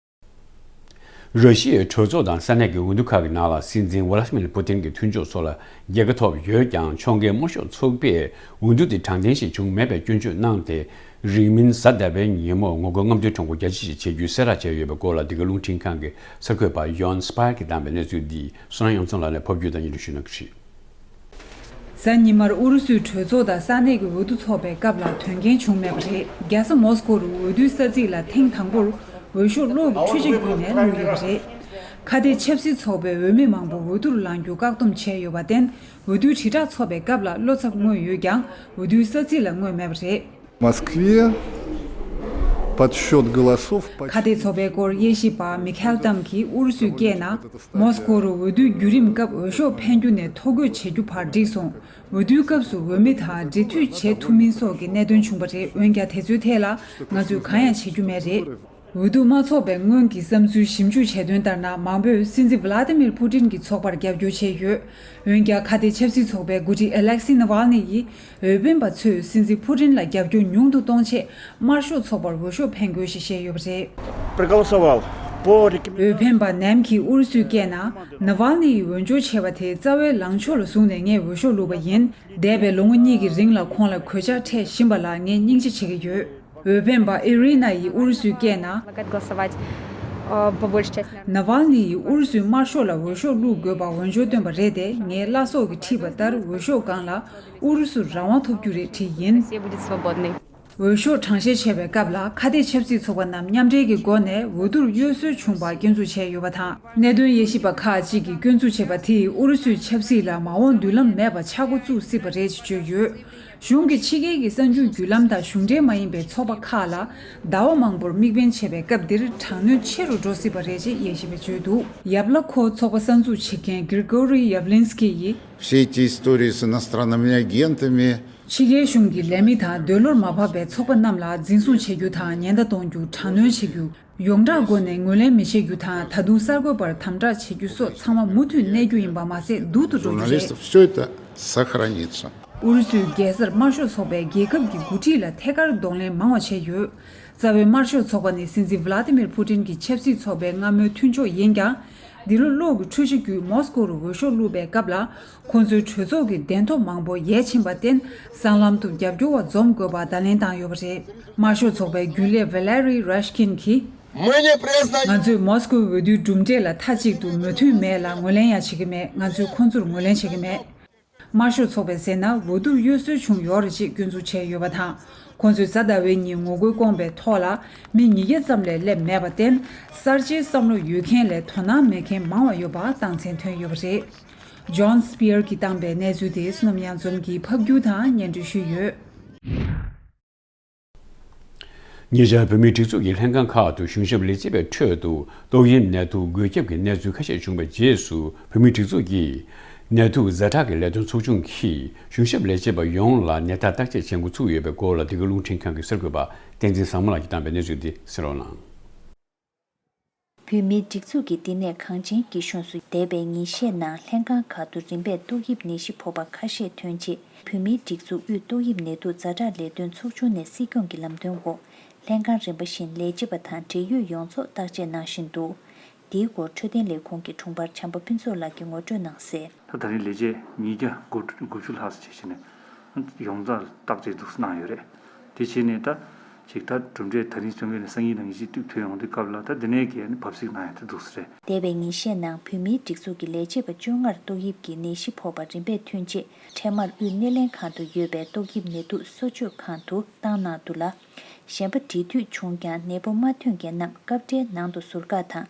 ར་ཤི་ཡའི་གྲོས་ཚོགས་དང་ས་གནས་ཀྱི་འོས་བསྡུ་ཁག་གི་ནང་ལ་སྲིད་འཛིན་ཝ་ལ་ཤི་མིར་པུ་ཏིན་གྱི་མཐུན་ཕྱོགས་ཚོ་ལ་རྒྱལ་ཁ་ཐོབ་ཡོད་ཀྱང་། ཕྱོགས་འགལ་དམར་ཤོག་ཚོགས་པས་འོས་བསྡུ་དེ་དྲང་བདེན་ཞིག་བྱུང་མེད་པའི་སྐྱོན་བརྗོད་གནང་སྟེ། རིང་མིན་གཟའ་ཟླ་བའི་ཉིན་མོ་ངོ་རྒོལ་རྔམ་སྟོན་ཁྲོམ་སྐོར་རྒྱ་ཆེ་ཞིག་བྱེད་རྒྱུའི་གསལ་བསྒྲགས་བྱས་ཡོད་པའི་སྐོར་ལ། འདི་ག་རླུང་འཕྲིན་ཁང་གི་གསར་འགོད་པ་ཡོན་སྤར་གྱིས་བདམས་པའི་གནས་ཚུལ་འདི་བསོད་ནམས་དབྱངས་ཚང་ལགས་ནས་ཕབ་སྒྱུར་དང་སྙན་སྒྲོན་ཞུ་གནང་གི་རེད། གཟའ་ཉི་མར་ཨུ་རུ་སུའི་གྲོས་ཚོགས་དང་ས་གནས་ཀྱི་འོས་བསྡུ་འཚོགས་པའི་སྐབས་ལ་དོན་རྐྱེན་བྱུང་མེད་པ་རེད། རྒྱལ་ས་མོ་སྐོ་རུ་འོས་བསྡུའི་ས་ཚིགས་ལ་ཐེངས་དང་པོར་འོས་ཤོག་གློག་གི་འཕྲུལ་ཆས་བརྒྱུད་ནས་བླུགས་ཡོད་པ་རེད། ཁ་གཏད་ཆབ་སྲིད་ཚོགས་པའི་འོས་མི་མང་པོ་འོས་བསྡུར་ལངས་རྒྱུ་བཀག་སྡོམ་བྱས་ཡོད་པར་བརྟེན། འོས་བསྡུའི་དྲིལ་བསྒྲགས་ཚོགས་པའི་སྐབས་ལ་བློ་འཚབ་མངོན་ཡོད་ཀྱང་། འོས་བསྡུའི་ས་ཚིགས་ལ་མངོན་མེད་པ་རེད། В Москве подсчёт голосов ཁ་གཏད་ཚོགས་པའི་སྐོར་དབྱེ་ཞིབ་པ་མི་ཁེལ་ཏམ་གྱིས་ཨུ་རུ་སུའི་སྐད་ནང་མོ་སྐོ་རུ་འོས་བསྡུའི་བརྒྱུད་རིམ་སྐབས་འོས་ཤོག་འཕེན་རྒྱུ་ནས་ཐོ་འགོད་བྱེད་རྒྱུ་བར་འགྲིག་སོང་། འོས་བསྡུའི་སྐབས་སུ་འོས་མི་དང་འབྲེལ་མཐུད་བྱེད་ཐུབ་མིན་སོགས་ཀྱི་གནད་དོན་བྱུང་བ་རེད། འོན་ཀྱང་དེ་ཚོའི་ཐད་ལ་ང་ཚོས་གང་ཡང་བྱེད་རྒྱུ་མེད་རེད། འོས་བསྡུ་མ་ཚོགས་པའི་སྔོན་གྱི་བསམ་ཚུལ་ཞིབ་འཇུག་བྱས་དོན་ལྟར་ན། མང་པོས་སྲིད་འཛིན་ཝི་ལ་ཏི་མིར་པུ་ཏིན་གྱི་ཚོགས་པར་རྒྱབ་སྐྱོར་བྱས་ཡོད། འོན་ཀྱང་ཁ་གཏད་ཆབ་སྲིད་ཚོགས་པའི་འགོ་ཁྲིད་ཨ་ལེག་སི་ནཱ་ཝལ་ནི་ཡིས་འོས་འཕེན་པ་ཚོས་སྲིད་འཛིན་པུ་ཏིན་ལ་རྒྱབ་སྐྱོར་ཉུང་དུ་གཏོང་ཆེད་དམར་ཤོག་ཚོགས་པར་འོས་ཤོག་འཕེན་དགོས་ཞེས་བཤད་ཡོད་པ་རེད། Проголосовал по рекомендации. འོས་འཕེན་པ་ནེམ་གྱིས་ཨུ་རུ་སུའི་སྐད་ནང་ནཱ་ཝལ་ནི་ཡིས་འོས་སྦྱོར་བྱས་པ་དེ་རྩ་བའི་ལངས་ཕྱོགས་ལ་བཟུང་ནས་ངས་འོས་ཤོག་བླུགས་པ་ཡིན། འདས་པའི་ལོ་ངོ་གཉིས་ཀྱི་རིང་ལ་ཁོང་ལ་གོད་ཆག་འཕྲད་བཞིན་པ་ལ་ངས་སྙིང་རྗེ་བྱེད་ཀྱི་ཡོད། འོས་འཕེན་པ་ཨི་རི་ན་ཡིས་ཨུ་རུ་སུའི་སྐད་ནང་Предлагать голосовать, э, по большей части, наверное, ནཱ་ཝལ་ནི་ཡིས་ཨུ་རུ་སུའི་དམར་ཤོག་ལ་འོས་ཤོག་བླུགས་དགོས་པར་འོས་སྦྱོར་བཏོན་པ་རེད་དེ། ངའི་བླ་སྲོག་གིས་ཁྲིད་པ་ལྟར་འོས་ཤོག་སྒང་ལ་ཨུ་རུ་སུར་རང་དབང་ཐོབ་རྒྱུ་རེད་བྲིས་ཡིན། Россия будет свободной. འོས་ཤོག་གྲངས་བཤེར་བྱེད་པའི་སྐབས་ལ་ཁ་གཏད་ཆབ་སྲིད་ཚོགས་པ་རྣམས་མཉམ་འབྲེལ་གྱི་སྒོ་ནས་འོས་བསྡུར་གཡོ་ཟོལ་བྱུང་བར་སྐྱོན་འཛུགས་བྱས་ཡོད་པ་དང་། གནད་དོན་དབྱེ་ཞིབ་པ་ཁག་ཅིག་གིས་སྐྱོན་འཛུགས་བྱས་པ་དེས་ཨུ་རུ་སུའི་ཆབ་སྲིད་ལ་མ་འོངས་མདུན་ལམ་མེད་པ་ཆགས་འགོ་བཙུགས་སྲིད་པ་རེད་ཅེས་བརྗོད་ཡོད། གཞུང་གིས་ཕྱི་རྒྱལ་གྱི་གསར་འགྱུར་བརྒྱུད་ལམ་དང་གཞུང་འབྲེལ་མ་ཡིན་པའི་ཚོགས་པ་ཁག་ལ་ཟླ་བ་མང་པོར་དམིགས་འབེན་བྱས་པའི་སྐབས་འདིར་དྲག་གནོན་ཆེ་རུ་འགྲོ་སྲིད་པ་རེད་ཅེས་དབྱེ་ཞིབ་པས་བརྗོད་འདུག། ཡབ་ལ་ཁོ་ཚོགས་པ་གསར་འཛུགས་བྱེད་མཁན་གིར་གོ་རི་ཡབ་ལིན་སྐི་ཡིས། Все эти истории с иностранными агентами. ཕྱི་རྒྱལ་གཞུང་གི་ལས་མི་དང་འདོད་བློར་མ་བབས་པའི་ཚོགས་པ་རྣམས་ལ་འཛིན་བཟུང་བྱེད་རྒྱུ་དང་ཉེན་བརྡ་གཏོང་རྒྱུ། དྲག་གནོན་བྱེད་རྒྱུ། ཡོངས་གྲགས་སྒོ་ནས་ངོས་ལེན་མི་བྱེད་རྒྱུ་དང་། ད་དུང་གསར་འགོད་པར་དམ་དྲག་བྱེད་རྒྱུ་སོགས་ཚང་མ་མུ་མཐུད་གནས་རྒྱུ་ཡིན་པ་མ་ཟད། སྡུག་ཏུ་འགྲོ་རྒྱུ་རེད། Журналистов, все это сохранится. ཨུ་རུ་སུའི་རྒྱལ་སར་དམར་ཤོག་ཚོགས་པས་རྒྱལ་ཁབ་ཀྱི་འགོ་ཁྲིད་ལ་ཐད་ཀར་གདོང་ལེན་མང་བ་བྱས་ཡོད། རྩ་བའི་དམར་ཤོག་ཚོགས་པ་ནི་སྲིད་འཛིན་ཝ་ལ་ཏི་མིར་ཕུ་ཏིན་གྱི་ཆབ་སྲིད་ཚོགས་པའི་སྔ་མོའི་མཐུན་ཕྱོགས་ཡིན་ཀྱང་། འདི་ལོ་གློག་གི་འཕྲུལ་ཆས་བརྒྱུད་མོ་སི་ཀོ་རུ་འོས་ཤོག་བླུགས་པའི་སྐབས་ལ། ཁོང་ཚོའི་གྲོས་ཚོགས་ཀྱི་གདན་ཐོབ་མང་པོ་ཡལ་ཕྱིན་པར་བརྟེན། སྲང་ལམ་དུ་རྒྱབ་སྐྱོར་བ་འཛོམས་དགོས་པ་བརྡ་ལན་བཏང་ཡོད་པ་རེད། དམར་ཤོག་ཚོགས་པའི་རྒྱུན་ལས་ཝེ་ལེ་རི་རེ་ཤ་ཀིན་གྱིས། Мы не признаны. ང་ཚོས་མོ་སི་ཀོའི་འོས་བསྡུའི་གྲུབ་འབྲས་ལ་མཐའ་གཅིག་ཏུ་མོས་མཐུན་མེད་ལ་ངོས་ལེན་ཡང་བྱེད་ཀྱི་མེད། ང་ཚོས་ཁོང་ཚོར་ངོས་ལེན་བྱེད་ཀྱི་མེད། དམར་ཤོག་ཚོགས་པས་ཟེར་ན། འོས་བསྡུར་གཡོ་ཟོལ་བྱུང་ཡོད་རེད་ཅེས་སྐྱོན་འཛུགས་བྱས་ཡོད་པ་དང་། ཁོང་ཚོས་གཟའ་ཟླ་བའི་ཉིན་ངོ་རྒོལ་བསྐོང་པའི་ཐོག་ལ་མི་ཉིས་བརྒྱ་ཙམ་ལས་སླེབས་མེད་པར་བརྟེན། གསར་བརྗེའི་བསམ་བློ་ཡོད་མཁན་ལས་དོ་སྣང་མེད་མཁན་མང་བ་ཡོད་པ་རྟགས་མཚན་ཐོན་ཡོད་པ་རེད། ཇོན་སི་པི་ཡར་གྱིས་བཏང་པའི་གནས་ཚུལ་དེ་བསོད་ནམས་གཡང་འཛོམས་ཀྱིས་ཕབ་སྒྱུར་དང་སྙན་སྒྲོན་ཞུས་ཡོད། ཉེ་ཆར་བོད་མིའི་སྒྲིག་འཛུགས་ཀྱི་ལྷན་ཁང་ཁག་ཏུ་གཞུང་ཞབས་ལས་བྱེད་པའི་ཁྲོད་དུ་ཏོག་དབྱིབས་ནད་དུག་འགོས་ཁྱབ་ཀྱི་གནས་ཚུལ་ཁ་ཤས་བྱུང་བའི་རྗེས་སུ། བོད་མིའི་སྒྲིག་འཛུགས་ཀྱིས་ནད་དུག་ཛ་དྲག་གི་ལས་དོན་ཚོགས་ཆུང་གིས་གཞུང་ཞབས་ལས་བྱེད་པ་ཡོངས་ལ་ནད་རྟགས་བརྟག་དཔྱད་བྱེད་འགོ་ཚུགས་ཡོད་པའི་སྐོར་ལ། འདི་ག་རླུང་འཕྲིན་ཁང་གི་གསར་འགོད་པ་བསྟན་འཛིན་བཟང་མོ་ལགས་ཀྱིས་བཏང་པའི་གནས་ཚུལ་འདི་གསན་རོགས་གནང་། བོད་མིའི་སྒྲིག་འཛུགས་ཀྱིས་འདི་ནས་གངས་ཅན་སྐྱིད་གཤོངས་སུ་འདས་པའི་ཉིན་ཤས་ནང་ལྷན་ཁང་ཁག་ཏུ་རིམ་པས་ཏོག་དབྱིབས་ནད་གཞི་ཕོག་པ་ཁ་ཤས་ཐོན་རྗེས། བོད་མིའི་སྒྲིག་འཛུགས་དབུས་ཏོག་དབྱིབས་ནད་དུག་ཛ་དྲག་ལས་དོན་ཚོགས་ཆུང་ནས་སྲིད་སྐྱོང་གི་ལམ་སྟོན་འོག་ལྷན་ཁང་རིམ་པ་བཞིན་ལས་བྱེད་པ་དང་འབྲེལ་ཡོད་ཡོངས་རྫོགས་བརྟག་དཔྱད་གནང་བཞིན་འདུག། འདིའི་སྐོར་འཕྲོད་བསྟེན་ལས་ཁུངས་ཀྱི་དྲུང་འཕར་བྱམས་པ་ཕུན་ཚོགས་ལགས་ཀྱིས་ངོ་སྤྲོད་གནང་གསལ། ད་ད་རིང་ལས་བྱེད་ཉིས་བརྒྱ་དགུ་བཅུ་ལྷག་ཙམ་བྱས་བྱས་ནས་ཡོངས་རྫོགས་བརྟག་དཔྱད་འདུག་སེ་གནང་ཡོད་རེད། དེ་བྱས་ནས་ད་ཅིག་ད་གྲུབ་འབྲས་ད་རིང་སྤྱི་ཡོངས་ནས་སང་ཉིན་དང་ཉི་ཤུ་དུས་ཐོན་ཡོང་དུས་སྐབས་ལ་ད་འདི་ནས་གས་ནི་བབས་གཟིགས་གནང་ཡ་དེ་འདུག་སེ་རེད། འདས་པའི་ཉིན་ཤས་ནང་བོད་མིའི་སྒྲིག་འཛུགས་ཀྱི་ལས་བྱེད་པ་བཅོ་ལྔར་ཏོག་དབྱིབས་ཀྱི་ནད་གཞི་ཕོག་པ་རིམ་པས་ཐོན་རྗེས། འཕྲལ་མར་དབུས་སྣེ་ལེན་ཁང་དུ་ཡོད་པའི་ཏོག་དབྱིབས་ནད་དུག་གསོ་བཅོས་ཁང་དུ་བཏང་གནང་འདུག་ལ། གཞན་པ་འབྲེལ་མཐུད་བྱུང་ཀྱང་ནད་འབུ་མ་ཐོན་མཁན་རྣམས་སྐབས་འཕྲལ་ནང་དུ་ཟུར་བཀག་དང་།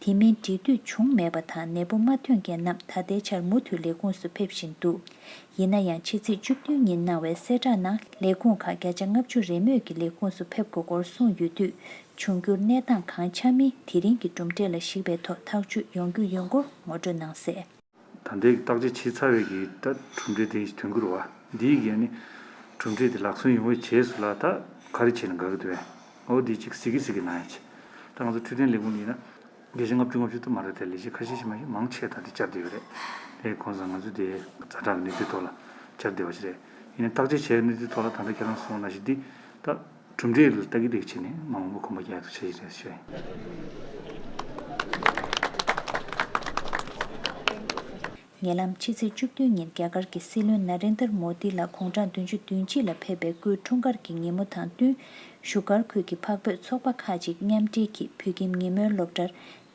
དེ་མིན་འབྲེལ་མཐུད་བྱུང་མེད་པ་དང་ནད་འབུ་མ་ཐོན་མཁན་རྣམས་ད་ལྟའི་ཆར་མུ་མཐུད་ལས་ཁུངས་སུ་ཕེབས་བཞིན་འདུག། ཡིན་ན་ཡང་ཕྱི་ཚེས་བཅུ་བདུན་ཉིན་གནང་བའི་གསལ་བསྒྲགས་ནང་ལས་ཁུངས་ཁག་བརྒྱ་ཆ་ལྔ་བཅུ་རེས་མོས་ཀྱིས་ལས་ཁུངས་སུ་ཕེབས་དགོས་སྐོར་གསུངས་ཡོད་དུས། འབྱུང་འགྱུར་གནས་སྟངས་གང་ཆགས་མིན་དེ་རིང་གི་གྲུབ་འབྲས་ལ་གཞིགས་པའི་ཐོག་ཐག་གཅོད་ཡོང་རྒྱུ་ཡིན་སྐོར་ངོ་སྤྲོད་གནང་གསལ། ད་ལྟའི་བརྟག་དཔྱད་བྱས་ཚར་བའི་གི་ད་གྲུབ་འབྲས་དེ་ཐོན་གྱི་རེད་བ། འདིའི་གི་ནི་གྲུབ་འབྲས་དེ་ལག་སོན་ཡོང་བའི་རྗེས་སུ་ལ་ད་ག་རེ་བྱས་ན་དགའ་གི་འདུག་བས། འོ་འདི་ཅིག་གཟིགས་གི་གཟིགས་གི་གནང་ཡ་ཆེ། ད་ང་ཚོ་འཕྲོད་བསྟེན་ལས་ཁུངས་ཡིན་ན་བརྒྱ་ཆ་ལྔ་བཅུ་ལྔ་བཅུ་ད་མ་རེད་དེ། ལས་བྱེད་ཁ་ཤས་ཤིག་མ་ཤེས་མང་ཆེ་ད་འདི་བཅར་བསྡད་ཡོད་རེད། དེ་གོང་ས་ང་ཚོ་དེ་ཛ་དྲག་གི་གནས་ཚུལ་ཐོག་ལ་བཅར་བསྡད་པ་ཞིག་རེད། ཡིན་ནའི་བརྟག་དཔྱད་བྱས་གནས་ཚུལ་ཐོག་ལ་ད་ལྟ་ཁྱེད་རང་གསུངས་ནང་བཞིན་འདི་ད། གྲུབ་འབྲས་ལ་ལྟ་གི་རེད་བྱས་ནས་མ་འོངས་པ་གོམ་པ་རྒྱག་ཐུབ་ཆ་ཞིག་རེད་ཞུ་ཡིན། ཉེ་ལམ་ཕྱི་ཚེས་བཅུ་བདུན་ཉིན་རྒྱ་གར་གྱི་སྲིད་བློན་ན་རེན་དར་མོ་དི་ལགས་དགུང་གྲངས་བདུན་ཅུ་དོན་གཅིག་ལ་ཕེབས་པའི་སྐུའི་འཁྲུངས་སྐར་གྱི་ཉིན་མོ་དང་བསྟུན། བཞུགས་སྒར་ཁུལ་གྱི་འཕགས་བོད་ཚོགས་པ་ཁག་ཅིག་མཉམ་འབྲེལ་གྱིས་བོད་ཁྱིམ་ཉིན་མོའི་སློབ་གྲྭར་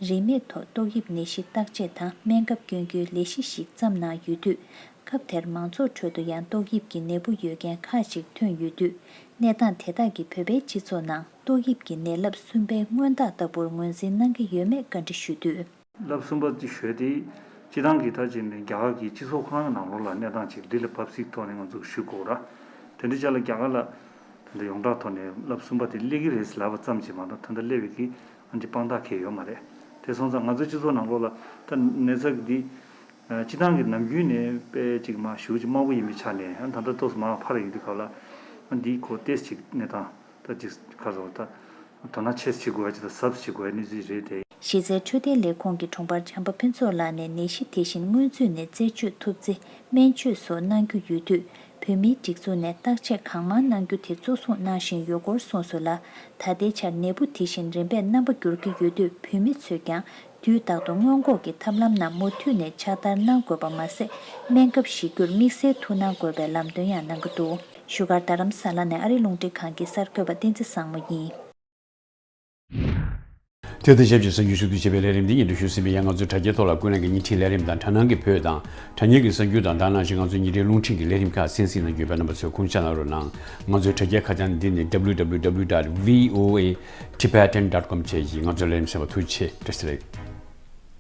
རིན་མེད་ཐོག་ཏོག་དབྱིབས་ནད་གཞི་བརྟག་དཔྱད་དང་སྨན་ཁབ་སྐྱོན་རྒྱུའི་ལས་གཞི་ཞིག་བརྩམས་གནང་ཡོད་དུས། སྐབས་དེར་མང་ཚོགས་ཁྲོད་དུ་ཡང་ཏོག་དབྱིབས་ཀྱི་ནད་འབུ་ཡོད་མཁན་ཁག་ཅིག་ཐོན་ཡོད་དུས། གནས་སྟངས་དེ་དག་གིས་བོད་པའི་སྤྱི་ཚོགས་ནང་ཏོག་དབྱིབས་ཀྱི་ནད་རླབས་གསུམ་པའི་སྔོན་རྟགས་ལྟ་བུར་ངོས་འཛིན་གནང་གི་ཡོད་མེད་བཀའ་འདྲི་ཞུས་དུས། རླབས་གསུམ་པ་དེ་ཞུས་ཏེ། སྤྱི་བཏང་གི་ད་ཅིག་ནས་རྒྱ་གར་གྱི་སྤྱི་ཚོགས་ཁོ་རང་གི་ནང་ལོགས་ལ་གནས་སྟངས་ཅིག་འདི་ལ་བབས་སིག་ཐོག་ནས་ང་ཚོ་ཞུ་དགོས་ར། དེ་འདྲ་ཅག་ལ་རྒྱ་གར་ལ་ད་ལྟ་ཡོངས་གྲགས་ཐོག་ནས་རླབས་གསུམ་པ་དེ་སླེབས་ཀྱི་རེད་ཟེར་ལབ་པ་ཙམ་གྱིས་མ་གཏོགས་ད་ལྟ་སླེབས་པའི་གི་ཨ་འདི་དཔང་རྟགས་གང་ཡང་ཡོད་མ་རེད། དེ་སོང་ཙང་ང་ཚོའི་སྤྱི་ཚོགས་ནང་ལོགས་ལ་ད་ནད་ཚབས་འདི་སྤྱི་བཏང་གི་ནམ་རྒྱུན་ནས་དཔེ་ཅིག་མ་ཞེ་པོ་ཅིག་དམའ་པོ་ཡིན་པའི་ཆ་ནས་ཨ་ད་ལྟ་ཏོག་ཙམ་མར་འཕར་ཡོང་དུས་སྐབས་ལ་ཨ་འདི་ཁོ་ཏེས་ཅིག་གནས་སྟངས་ད་ཅིག་ག་རེ་ཟེར་ད་དོ་སྣང་ཆེ་ཙམ་བྱེད་དགོས་ཡ་ཅིག་དང་གཟབ་ཙམ་བྱེད་དགོས་ཡ་གནས་ཚུལ་རེད་དེ། གཞི་རྩའི་འཕྲོད་བསྟེན་ལས་ཁུངས་ཀྱི་དྲུང་འཕར་བྱམས་པ་ཕུན་ཚོགས་ལགས་ནས་ནད་གཞི་དེ་བཞིན་སྔོན་ཚུད་ནས་རྩད་གཅོད་ཐུབ་ཚེ་སྨན་བཅོས་སོགས་གནང་རྒྱུ་ཡོད་དུས། བོད་མིའི་སྒྲིག་འཛུགས་ནས་བརྟག་དཔྱད་གང་མང་གནང་རྒྱུ་དེ་གཙོ་བཟུང་གནང་བཞིན་ཡོད་སྐོར་གསུངས་སོང་ལ། ད་ལྟའི་ཆར་ནད་འབུ་དེ་བཞིན་རིམ་པས་རྣམ་པ་འགྱུར་གྱི་ཡོད་དུས་བོད་མི་ཚོས་ཀྱང་དུས་རྟག་ཏུ་སྔོན་འགོག་གི་ཐབས་ལམ་རྣམས་མུ་མཐུད་ནས་ཕྱག་བསྟར་གནང་དགོས་པ་མ་ཟད། སྨན་ཁབ་བཞེས་རྒྱུར་དམིགས་བསལ་ཐུགས་སྣང་དགོས་པའི་ལམ་སྟོན་ཡང་གནང་གི་འདུག། བཞུགས་སྒར་རྡ་རམ་ས་ལ་ནས་ཨ་རི་རླུང་འཕྲིན་ཁང་གི་གསར་འགོད་པ་བསྟན་འཛིན་བཟང་མོ་ཡིན། དེ་དང་ཆབས་ཅིག་གསར་འགྱུར་ཞུ་གཏུག་བྱེད་པའི་ལས་རིམ་འདི་སྙན་སྒྲོན་ཞུ་ཟིན་པས། ཡང་ང་ཚོའི་དྲ་རྒྱའི་ཐོག་ལ་ཀུན་གླེང་གི་བརྙན་འཕྲིན་ལས་རིམ་དང་དྲ་སྣང་གི་བོད་དང་དྲ་བརྙན་གྱི་གསར་འགྱུར་དང་དེ་ནང་བཞིན་ང་ཚོའི་ཉིན་རེའི་རླུང་འཕྲིན་གྱི་ལས་རིམ་ཁག་གསན་གཟིགས་གནང་རྒྱུ་ཡོད་པས། རྣམ་པ་ཚོས་དགོངས་འཇགས་གནང་རོགས་གནང་། ང་ཚོའི་དྲ་རྒྱའི་ཁ་བྱང་འདི་ནི་www.voatibetan.com བཅས་ཀྱིས། ང་ཚོའི་ལས་རིམ་གསན་པར་ཐུགས་རྗེ་ཆེ། བཀྲ་ཤིས་བདེ་ལེགས།